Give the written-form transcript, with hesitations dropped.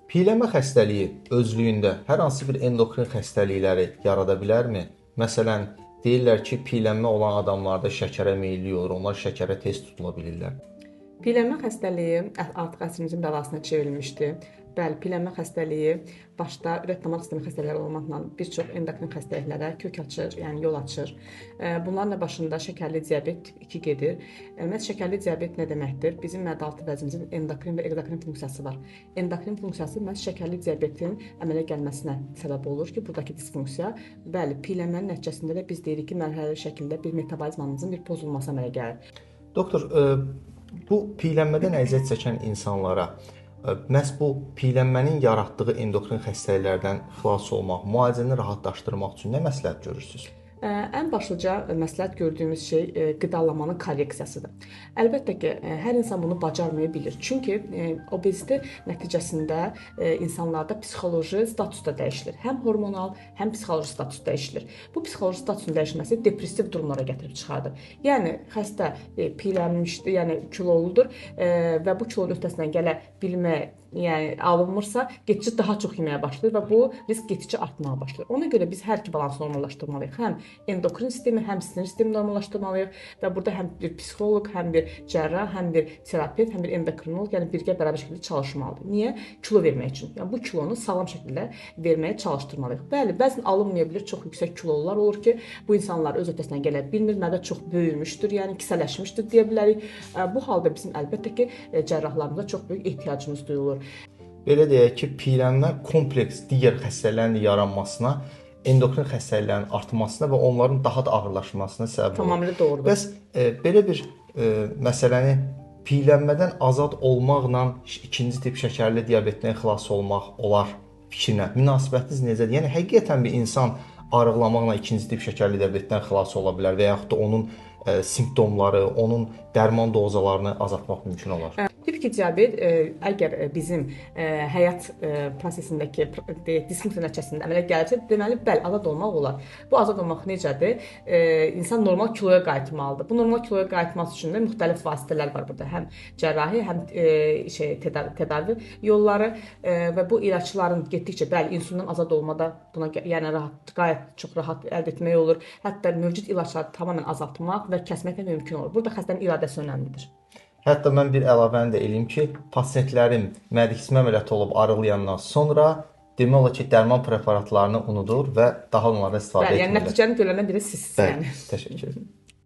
Piylənmə xəstəliyi özlüyündə hər hansı bir endokrin xəstəlikləri yarada bilərmi? Məsələn, deyirlər ki, piylənmə olan adamlarda şəkərə meyilli olur, onlar şəkərə tez tutula bilirlər. Piylənmə xəstəliyi artıq əsrimizin bəlasına çevrilmişdi. Bəli, piylənmə xəstəliyi başda ürək-damar sistemi xəstəlikləri olmaqla bir çox endokrin xəstəliklərə kök açır, yəni yol açır. Bunların da başında şəkərli diabet tip 2 gedir. Məhz şəkərli diabet nə deməkdir? Bizim mədəaltı vəzimizin endokrin və ekzokrin funksiyası var. Endokrin funksiyası məhz şəkərli diabetin əmələ gəlməsinə səbəb olur ki, buradakı disfunksiya. Bəli, piylənmənin nəticəsində də biz deyirik ki, mərhələli şəkildə bir metabolizmamızın bir pozulması əmələ gəlir. Doktor, bu piylənmədən əziyyət çəkən insanlara məhz bu piylənmənin yaratdığı endokrin xəstəliklərdən xilas olmaq, müalicəni rahatlaşdırmaq üçün nə məsləhət görürsünüz? Ən başlıca məsləhət gördüyümüz şey qidalanmanın korreksiyasıdır. Əlbəttə ki, hər insan bunu bacarmaya bilir. Çünki obezite nəticəsində insanlarda psixoloji status da dəyişilir. Həm hormonal, həm psixoloji status dəyişilir. Bu psixoloji statusun dəyişməsi depressiv durumlara gətirib çıxardır. Yəni xəstə piylənmişdir, yəni kiloludur və bu kilonun öhdəsindən gələ bilmə, yəni alınmırsa, getdikcə daha çox yeməyə başlayır və bu risk getdikcə artmağa başlayır. Ona görə biz hər iki balansı normallaşdırmalıyıq. Həm endokrin sistemi, həm sinir sistemi normallaşdırmalıyıq və burada həm bir psixoloq, həm bir cərrah, həm bir terapevt, həm bir endokrinoloq, yəni birgə bərabər şəkildə çalışmalıdır. Niyə? Kilo vermək üçün. Yəni bu kilonu sağlam şəkildə verməyə çalışdırmalıyıq. Bəli, bəzən alınmaya bilir, çox yüksək kilolular olur ki, bu insanlar öz öhdəsindən gələ bilmir, mədə çox böyümüşdür, yəni kisələşmişdir deyə bilərik. Bu halda bizim əlbəttə ki, cərrahlarımıza çox böyük ehtiyacımız duyulur. Belə deyək ki, piylənmə kompleks digər xəstəliklərin yaranmasına, endokrin xəstəliklərin artmasına və onların daha da ağırlaşmasına səbəb olur. Tamamilə doğrudur. Bəs belə bir məsələni piylənmədən azad olmaqla ikinci tip şəkərli diabetdən xilas olmaq olar fikrinə münasibətiniz necədir? Yəni həqiqətən bir insan arıqlamaqla ikinci tip şəkərli diabetdən xilas ola bilər və yaxud da onun simptomları, onun dərman dozalarını azaltmaq mümkün olar? Tip 2 diabet əgər bizim həyat prosesindəki disfunksiya nəticəsində əmələ gəlirsə, deməli, bəli, azad olmaq olar. Bu azad olmaq necədir? İnsan normal kiloya qayıtmalıdır. Bu normal kiloya qayıtması üçün də müxtəlif vasitələr var burada. Həm cərrahi, həm tədavi yolları və bu ilaçların getdikcə, bəli, insulindən azad olmada buna yəni rahat, qayət çox rahat əldə etmək olur. Hətta mövcud ilaçları tamamilə azaltmaq və kəsmək də mümkün olur. Burada xəstənin iradəsi önəmlidir. Hətta mən bir əlavəni də eləyim ki, pasiyentlərim mədə-kismə əməliyyatı olub arıqlayandan sonra demək olar ki, dərman preparatlarını unudur və daha onlardan istifadə etmirlər. Bəli, yəni nəticəni görənə biri sizsiniz. Bəli, təşəkkür edirəm.